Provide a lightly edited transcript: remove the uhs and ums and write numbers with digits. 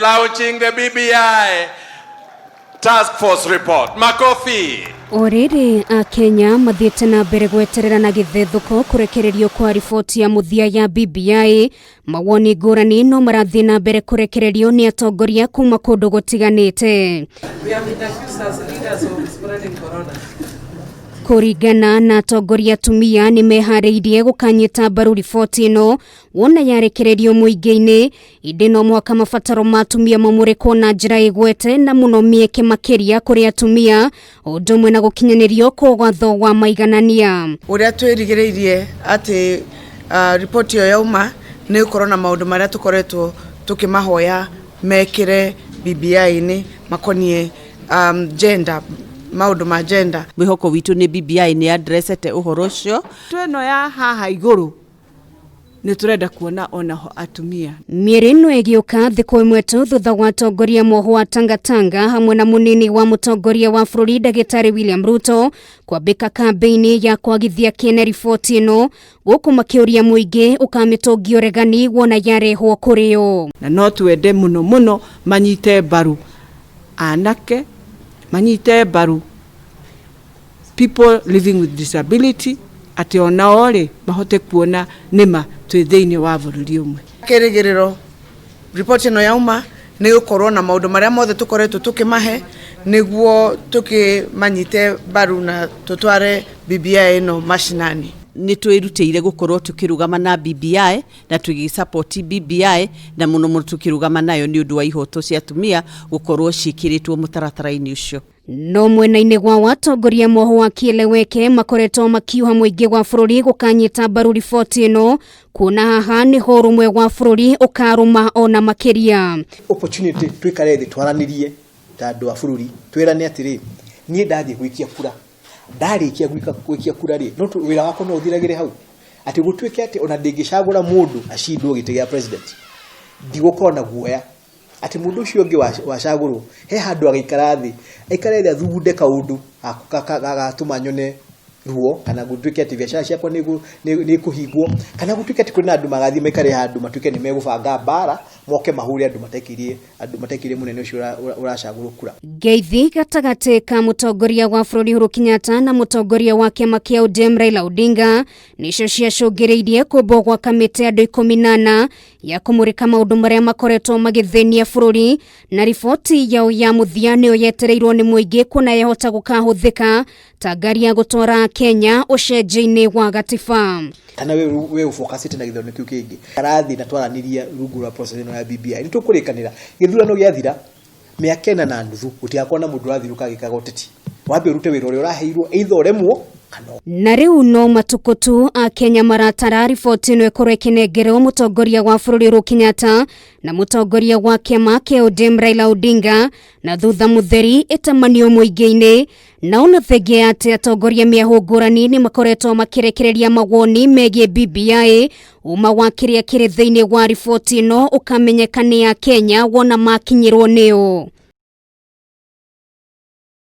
Launching the BBI Task Force report. Makofi. O rĩrĩ Akenya mathiĩte na mbere gweterera na gĩthethũko kũrekererio kwa riboti ya mũthia ya BBI, mawoni ngũrani no marathiĩ na mbere kũrekererio nĩ atongoria kuma kũndũ gũtiganĩte. We have been accused as leaders of spreading corona. Kũringana na atongoria atumia nĩ meharĩirie gũkanyita mbaru riboti ĩno wona yarekererio mũingĩ-inĩ, ĩndĩ no mũhaka mabataro ma atumia mamũrĩkwo na njĩra ĩgwete na mũno mĩeke makĩria kũrĩ atumia, ũndũ ũmwe na gũkinyanĩrio kwa watho wa maiganania. Ũrĩa twĩrigĩrĩirie atĩ riboti ĩyo yauma nĩ gũkorwo na maũndũ marĩa tũkoretwo tũkĩmahoya mekĩre BBI-inĩ makoniĩ gender, maũndũ ma gender. Mwĩhoko witũ nĩ BBI nĩ addressete ũhoro ũcio. Ĩno ya haha igũrũ nĩ tũrenda kuona onaho atumia. Mĩeri ĩno ĩgĩũka thikũ ĩmwe tu thutha wa atongoria mwoho wa Tangatanga hamwe na mũnini wa mũtongoria wa bũrũri Ndagĩtarĩ William Ruto kwambĩka kambĩini ya kwagithia kĩene riboti ĩno, gũkũ makĩũria mũingĩ ũkamĩtũngia ũregani wona yarehwo kũrĩ o. Na no twende mũno mũno manyite mbaru anake, manyite mbaru people living with disability, atĩ onao rĩ mahote kuona nĩma twĩ thĩinĩ wa bũrũri ũmwe. Kĩrĩgĩrĩro riboti ĩno yauma nĩ gũkorwo na maũndũ marĩa mothe tũkoretwo tũkĩmahe nĩguo tũkĩmanyite mbaru na tũtware BBI ĩno mashinani. Nĩ twĩrutĩire gũkorwo tũkĩrũgama na BBI na tũgĩsupport BBI, na mũno mũno tũkĩrũgama nayo nĩ ũndũ wa ihoto cia atumia gũkorwo ciĩkĩrĩtwo mũtaratara-inĩ ũcio. No mwena-inĩ gwa watongoria mwoho wa Kieleweke makoretwo makiuha mũingĩ wa bũrũri gũkanyita mbaru riboti ĩno, kuona haha nĩho ũrũmwe wa bũrũri ũkarũma ona makĩria. Opportunity twikare thĩ twaranirie ta andũ a bũrũri, twĩrane atĩrĩ, niĩ ndathiĩ gũikia kura, ndarĩkia gũikia kura rĩ, no wĩra wakwa no ũthiragĩre hau, atĩ gũtuĩke atĩ ona ndingĩcagũra mũndũ acindwo gĩtĩ gĩa president, ndigũkorwo na guoya atĩ mũndũ ũcio ũngĩ wacagũrwo he handũ agĩikara thĩ, aikare thĩ athugunde kaũndũ gagatũma nyone ruo, kana gũtuĩke atĩ biacara ciakwa nĩ ikũhingwo, kana gũtuĩke atĩ kwĩna andũ magathiĩ maikare handũ matuĩke nĩ megũbanga mbara moke mahũre andũ matekĩirie mũnene ũcio ũracagũrwo kura. Ngeithi gatagatĩ ka mũtongoria wa bũrũri Uhuru Kenyatta na mũtongoria wa kĩama kĩa ODM Raila Odinga nĩcio ciacũngĩrĩirie kũmbwo gwa kamĩtĩ andũ 14 ya kũmũrĩka maũndũ marĩa makoretwo magĩthĩnia bũrũri, na riboti yao ya mũthia nĩyo yetereirwo nĩ mũingĩ kuona yahota gũkahũthĩka ta ngari ya gũtwara Kenya ũcenjia-inĩ wa gatiba. Kana we ũfocusĩte na gĩthurano kĩu kĩngĩ karathi na twaraniria rungu rwa process ĩno ya BBI, nĩ tũkũrĩkanĩra gĩthurano gĩathira mĩaka 4.5 gũtigakorwo na mũndũ ũrathiũrũrũka agĩkaga ũteti, wambe ũrute wĩra ũrĩa ũraheirwo, either ũremwo kana Na rĩu no matukũ tu Akenya maratara riboti ĩno ĩkorwo ĩkĩnengerwo mũtongoria wa bũrũri Uhuru Kenyatta na mũtongoria wa kĩama kĩa ODM Raila Odinga, na thutha mũtheri ĩtamanio mũingĩ-inĩ. Na ona thengia ya atĩ atongoria mĩahũ ngũrani nĩ makoretwo makĩrekereria mawoni megiĩ BBI, uma wa kĩrĩa kĩrĩ thĩinĩ wa riboti ĩno ũkamenyeka nĩ Akenya wona makinyĩrwo nĩyo.